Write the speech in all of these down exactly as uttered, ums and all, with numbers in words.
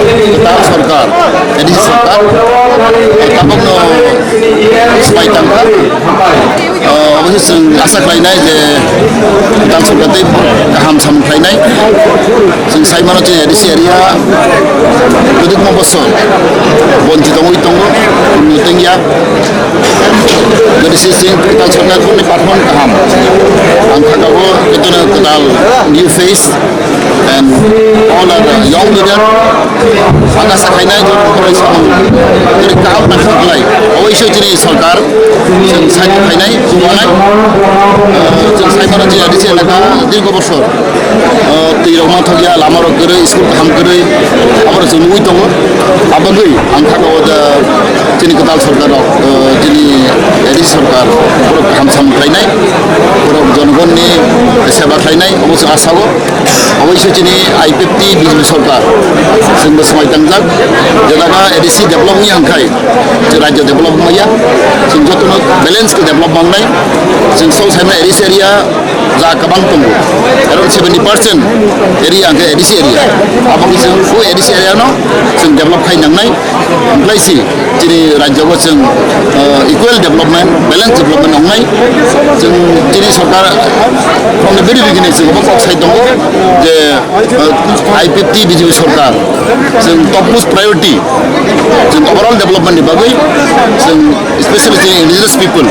kwtal sorkar, A D C sorkar, tabukno swmai tangkha. Obono chwng asa khlainai je kwtal sorkar tei kaham samung khlainai. Chwng sai mano chini A D C area kwdwkma bosor bonchi tongwi tongo, tongya. Jodi se chwng kwtal sorkar ni performance kaham, ang kha kabo jotono kwtal new face and all are young leader. Ang asa khainai joto korai samung tei kaham na khlai. Oboisoi chini sorkar chwng sai khainai, chubanai. Chwng sai mano chini A D C elaka dirgo bosor. O, twi rok manthok ya, lama rok kwrwi, school kaham kwrwi, abo rok chwng nugwi tongo. Abagwi ang kha o da chini kwtal sorkar rok, o, chini A D C sorkar, borok kaham samung khlainai, borok jonogon ni seba khlainai, obo chwng asa o. Oboisoi chini I P F T B J P sorkar, chwng bo swmai tangjak, je jaga A D C develop wngya hwnkhai, chwng rajyo develop wngmaya, chwng jotono balance khe develop mangnai, chwng sok saimano A D C area, ja kwbang tongo. Around seventy percent area hwnkhe A D C area. Abo khe chwng o A D C area no chwng develop khai nangnai. Wngkhlai si chini rajyo bo chwng, uh, equal development, balance development wngnai. Chwng chini sorkar from the very beginning chwng obo kok sai tongo je, uh, I P F T B J P sorkar chwng topmost priority chwng overall development ni bagwi chwng Especially chini indigenous people,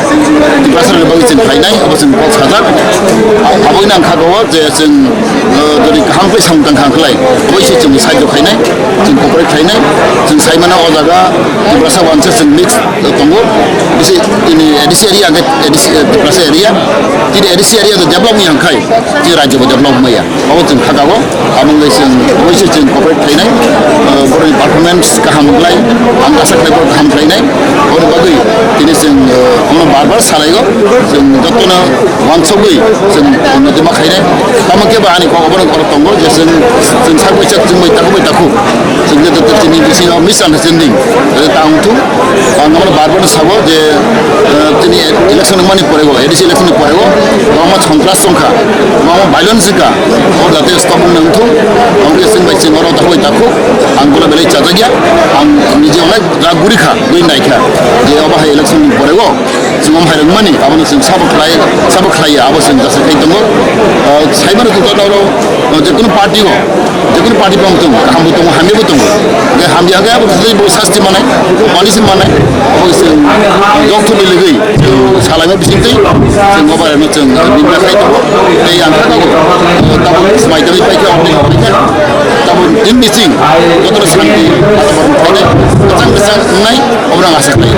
Tiprasa rokni bagwi chwng khlainai, abo chwng kok sajak. Abo wngkha kha o je chwng, uh, jodi kaham khe samung tang kha khlai, abo se chwng side o khlainai, chwng cooperate khlainai, chwng sai mano o jaga Tiprasa wansa chwng mix, uh, tongo, bisi chini A D C area hwnkhe A D C, uh, Tiprasa area, chini A D C area to develop wngya hwnkhai, chini rajyo bo develop wngmaya. Obo chwng kha kabo, abo wngwi chwng, oboise chwng cooperate khlainai, uh, borokni performance kaham wngkhlai, ang asa khlai borok kaham khlainai, aboni bagwi tini chwng, uh, omo bar bar salaio, chwng jotono wansugwi chwng unnoti ma khainai. Tamo khe bo ani kok obono borok tongo je chwng, chwng sak bai sak chwng bai takhuk bai takhuk, chwng je joto chini bisingo misunderstanding, je ta wngthung. Ang abo bar bar sabo je, eh, tini election wngmani pore o, A D C election ni pore o, kwbangma sontras wngkha, kwbangma violence wngkha, o jate stop wngna wngthung, ang khe chwng bai chwng oro takhuk bai takhuk, ang bono belai chajakya, ang nije onek rag guri kha, guri nai kha, je obo hai election ni pore o, chwng omo hai wngmani, abono chwng sabo khlai, sabo khlaiya, abo chwng jasa khai tongo. Eh, saimano chwng joto oro, eh, je kunu party o, Jekunu party bo tongo, kaham bo tongo, hamya bo tongo. Hingke hamya hingke abo tei bo sasti manai, punishment manai. Abo se jok thuli legoi, salai ma bising tei, se mobile no chwng bibla khai tongo. Tei ang kha tongo, tabo smai tei pai khe, tabo in bising, joto santi, abo bo khai nai, bwchang bwchang wngnai, abo no ang asa khlai.